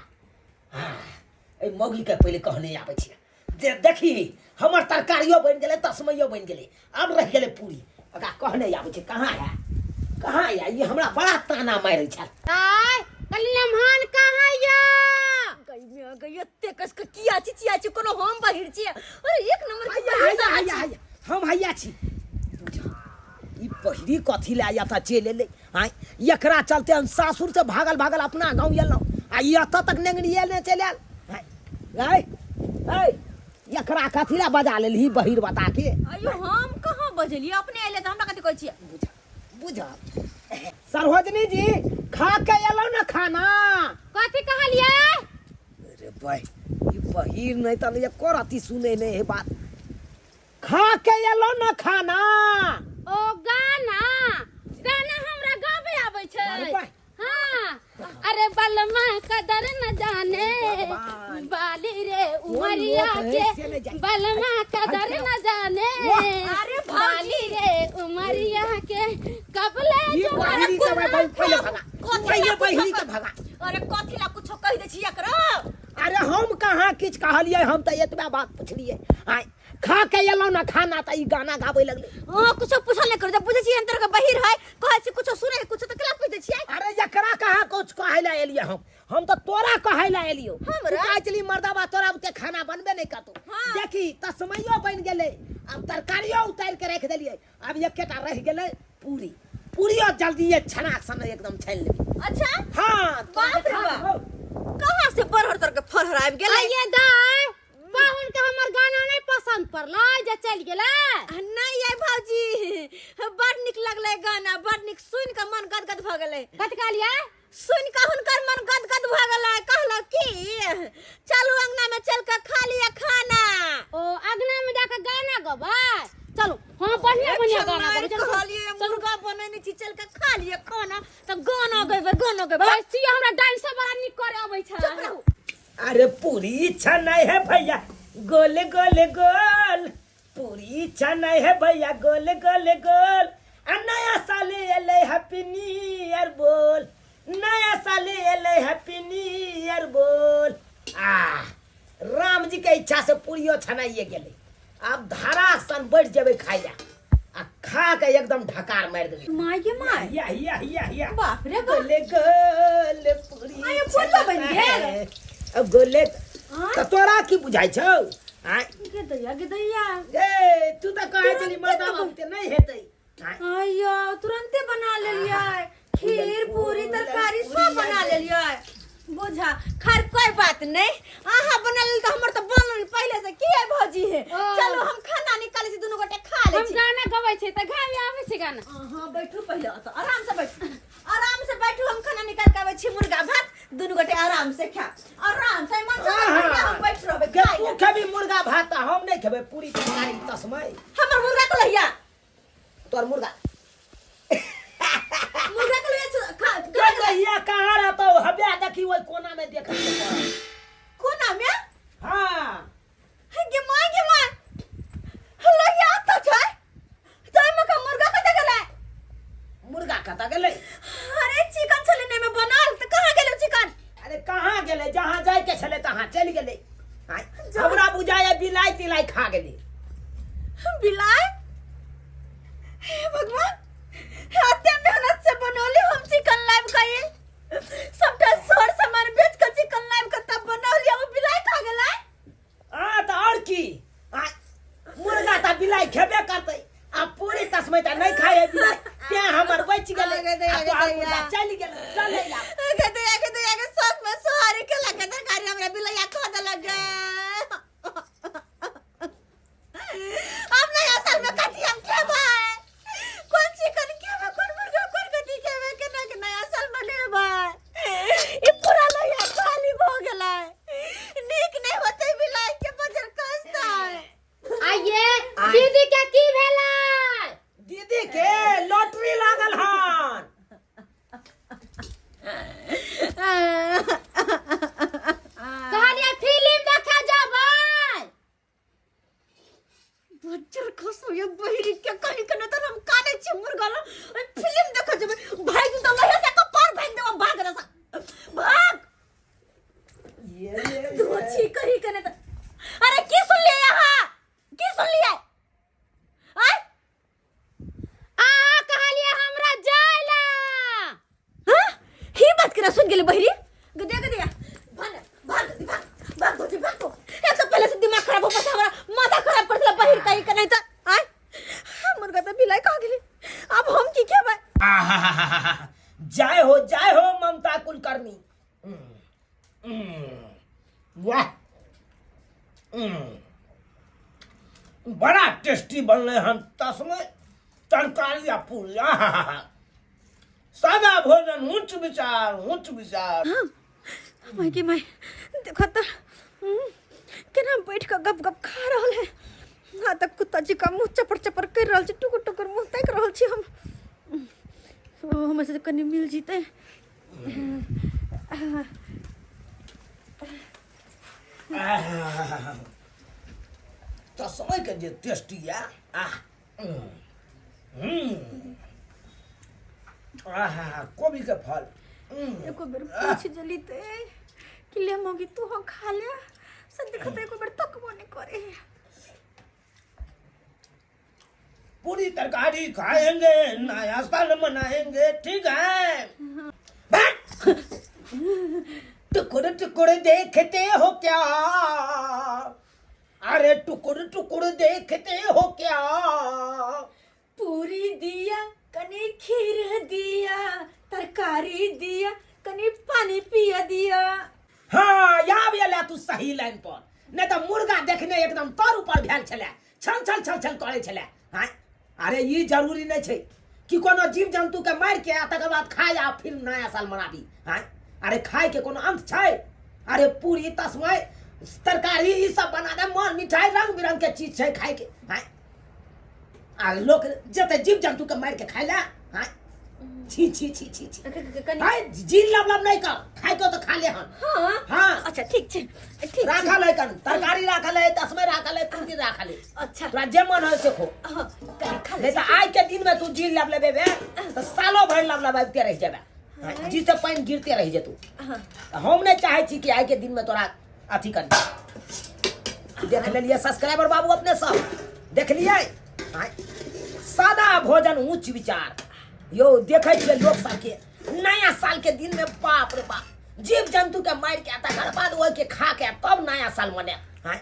एहि मौगीके पहिले कहने आबै छियै जे देखी हमर तरकारियो बनि गेलै, तस्मैयो बनि गेलै, आब रहि गेलै पूरी। ओकरा कहने आबै छै कहाँ है कहाँ है, ई हमरा बड़ा ताना मारै छल। आय कहली नमहान कहाँ या? गई में गई एते कस के किया चिचिया छी, कोनो हम बहिर छी। अरे एक नंबर के हैया, बहिर हैया, अहाँ हैया, छी। हैया, हम हैया छी। ई पहिरी कथी लए एतऽ चलि एलै? आँय एकरा चलते हम सासुर से भागल भागल अपना गाँव एलहुँ आ ई एतऽ तक नेंगरिए ने चलि आयल। आँय आँय आँय एकरा कथी लए बजा लेलही बहिर बता के? अयो हम कहाँ बजलियै, अपने एलै तऽ हमरा कथी कहै छियै? बुझ बुझ सरोजनी जी खा के एलहुँ ने खाना। कथी कहलियै? अरे भाई ई बहिर नहि तऽ एको रत्ती सुनै नहि है बात। खा के एलहुँ ने खाना। ओ गाना गाना हमरा गाबै आबै छै। अरे भाई। हाँ अरे बलमा कदर न जाने भगवान। बाली रे उमरिया लोक है, से के नहीं जाने। बलमा कदर न जाने अरे भौजी। बाली रे उमरिया के कबले ई जो बहिरी के भाई पहिले भगा कथी पहिले ला कुछो बहिरी के भगा। अरे कथी ला कुछो कहि दै छी एकरा? अरे हम कहाँ किछु कहलियै, हम तऽ एतबा बात पुछलियै। आँय खा के एलहुँ ना खाना तऽ ई गाना गाबै लगलै। हां, कुछो पूछल नहि करू, जब बुझै छी अंतर के बहिर है, कहै छी कुछो सुनै है, कुछो तऽ केला पूछ दै छियै। अरे एकरा कहाँ कुछ कहै लए एलियै हम, हम तऽ तोरा कहै लए एलियौ। हमरा? तू कहै छली मर्दाबा तोरा बुते खाना बनबे नहि करतौ। हाँ। देखी तस्मैयो बनि गेलै, आब तरकारियो उतारि के राखि देलियै, आब एकेटा रहि गेलै पूरी। पूरियो जल्दिए छनाक सन एकदम छानि लेबै। अच्छा? हाँ, तोरा बाप रे देखा बाप। देबौ। कहाँ से बरहर तर के फरहर आबि गेलै? आइए दाय, पाहुन के हमर गाना नहीं पसंद पड़लै जे चलि गेलै? नहीं ये भौजी, बड़ नीक लगलै गाना, बड़ नीक, सुनि के मन गदगद भऽ गेलै। कथी कहलियै? सुनि के हुनकर मन गदगद भऽ गेलै, कहलक कि चलू अंगना में चल के खा लिअ खाना। ओ अंगना में जाके गाना गबै? चलू, हाँ बढ़िया बढ़िया गाना मारि गबै, चलू, चलू। कहलियै मुर्गा बनेने छी, चल के खा लिअ खाना, तऽ गाना गैबै, गाना गैबै। बस ई हमरा डांस बड़ा नीक करे अबै छै। चुप रहू। अरे पूरी छनाइ है भैया गोल गोल गोल, पूरी छनाइ है भैया गोल गोल गोल, आ नया साल एलै हैप्पी न्यू ईयर बोल, नया साल एलै हैप्पी न्यू ईयर बोल। आ राम जी के इच्छा से पूरियो छनाइए गेलै, आब धारा सन बैठ जेबै खाइ ला, आ खा के एकदम ढकार मारि देबै। माय गे my. या या या या। बाप रे बाप। गोले गोल पूरी आये, पूरियो बनि गेल? अब गोले आँय? तऽ तोरा की बुझाइ छौ? आँय? गे दैया, गे दैया। ए तू तऽ कहै छली मर्दा बाबू नहि हेतै। आँय? आइयो तुरंते बना लेलियै, खीर पूरी तरकारी सब बना लेलियै। बुझा खैर कोई बात नहीं, अहाँ बना लेल तऽ हमर तऽ बनल पहिले से। की है भौजी है? ओ। चलू हम खाना निकालै छी, दुनू गोटे खा लै हम छी। गाना गबै छी तऽ गाबे आबै छै गाना। अहाँ बैठू पहिले ओतऽ, आराम से बैठू, आराम से बैठू, हम खाना निकाल के आबै छी, मुर्गा भात दुनू गोटे आराम से खायब, आराम से मन से आहा। हम बैठ रहबै के खाइ तू लए। खेबी मुर्गा भात तऽ हम नहि खेबै पूरी तरकारी तस्मै। हमर मुर्गा के लहिया। तोर मुर्गा। मुर्गा के लहिया खा, के लहिया कहाँ रहतौ? हबे देखी ओहि कोना में देखै के पड़त। कोना में? हाँ। हे गे my, गे my, लहिया अतऽ छै, तऽ एहिमे का मुर्गा कतऽ गेलै? मुर्गा कतऽ गेलै? अरे चिकन छलै ने एहिमे बनल, तऽ कहाँ गेलै चिकन? अरे कहाँ गेलै, जहाँ जाय के छलै तहाँ चलि गेलै। आँय, हमरा बुझाइए बिलाइ तिलाइ खा गेलै। बिलाइ? हे भगवान, एते मेहनत से बनौली हम चिकन लाइब के, सबटा सर सामान बेच के चिकन लाइब के तब बनौली, अब बिलाइ खा गेलै। हाँ तऽ आओर की, आँय, मुर्गा तऽ बिलाइ खेबे करतै, आ पूरी तस्मै तऽ नहि खाइ है बिलाइ, तें हमर बचि गेलै, आगे दे, आ आगे तोहर दे, मुर्गा आगे। चलि गेलै। चलै आब। आगे दे, आगे दे, आगे शौक में सोहारी के लगे तरकारी हमरा बिलैया खा देलक गे। अब नया साल में कथी हम खेबै? कोन चिकन खेबै, कोन मुर्गा, कोन कथी खेबै, केना के नया साल मनेबै? ई पूरा लोहिया खाली भऽ गेलै, नीक नहि होतै, बिलाइ के बजर खसतै। आइए दीदी के की भेलै? दीदी के लॉटरी लागल हन। कहलियै फिल्म देखे जेबै। बज्जर खसो ये बहिरी के, कहीं के न तर हम काने छी मुर्गा ल फिल्म देखे जेबै। भाग तो लहिया से कपार भाग देबो, भाग रसा भाग। ये दो छी कहीं के न तर। अरे की सुन लिये यहाँ, की सुन लिये? आय अहाँ कहलियै हमरा जाय ला। हाँ, ही बात करा सुन गेले बहिरी। गदे गदे भाग भाग भाग भाग भौजी भाग। एक तो पहले से दिमाग खराब हो पता, हमरा माथा खराब कर देला बहिर कहीं के नहीं त। आय मुर्गा त बिलाई खा गेली, अब हम की खेबै? आहाहाहा, जय हो, जय हो ममता कुलकर्णी। वाह, बड़ा टेस्टी बनलै हन तस्मै तरकारी आ पूरी। आहाहाहा, सादा भोजन ऊंच विचार, ऊंच विचार। My गे my, देखो त केना बैठ के गप गप खा रहल है। हाँ त कुत्ता जी का मुंह चपर चपर कर रहल छै, टुकुर टुकुर मुंह ताकि रहल छी हम। ओ, हमरा से कनी मिल जीते। तस्मै के जे टेस्टी या आह हम्म आहा कोबी के फल एको बेर पूछ जली ते कि ले मोगी तू हो खा ले से देखत एको बेर तकबो नहीं करे पूरी तरकारी खाएंगे नया साल मनाएंगे ठीक है बैठ। टुकड़े टुकड़े देखते हो क्या अरे टुकड़े टुकड़े देखते हो क्या पूरी दिया कनी खीर दिया तरकारी दिया कनी पानी पिया दिया हाँ यहाँ भी अला तू सही लाइन पर नहीं तो मुर्गा देखने एकदम तर ऊपर भेल छलै छल छल छल छल करै छलै हाँ अरे ई जरूरी नहीं छै कि कोनो जीव जंतु के मारि के आ तकर बाद खाय आ फिर नया साल मनाबी हाँ अरे खाय के कोनो अंत छै अरे पूरी तस्मै तरकारी ई सब बना दे मन मिठाई रंग बिरंग के चीज छै खाय के हाँ आ लोक जते जीव जंतु के मारि के खाय ला हाँ छी छी छी छी छी कनी हाय जी लब लब नहीं कर खाय को तो खा ले हन हाँ हाँ अच्छा ठीक छै ठीक छै राखल है कन तरकारी राखल है तस्मै राखल है पूरी राखल है अच्छा तोरा जे मन है से खो हाँ कनी खा ले नहीं तो आज के दिन में तू जी लब लेबे बे तो सालों भर लब लब आबिते रह जेबे हाँ, जी से पानि गिरते रह जेतू हाँ हम नहीं चाहे छी कि आइ के दिन में तोरा अथी कर देख लेलिए सब्सक्राइबर बाबू अपने सब देख लिए आँय? सादा भोजन ऊंच विचार यो देखे छियै लोक सबके नया साल के दिन में बाप रे बाप जीव जंतु के मारि के तकर बाद ओहि के खा के तब नया साल मने आँय?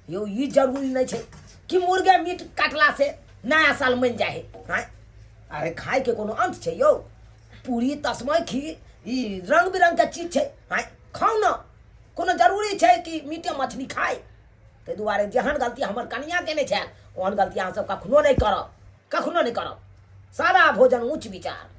यो ई जरूरी नहीं छै कि मुर्गे मीट काटला से नया साल मन जाए आँय? अरे खाय के कोनो अंत छै यौ पूरी तस्मै खीर ई रंग बिरंग के चीज छै आँय खाउ ने कोनो जरूरी छै कि मीटे मछली खाइ ताहि दुआरे जेहन गलती हमर कनिया केने छल ओहन गलती अहाँसब कखनो नहि करब कखनो नहि करब सादा भोजन ऊँच विचार।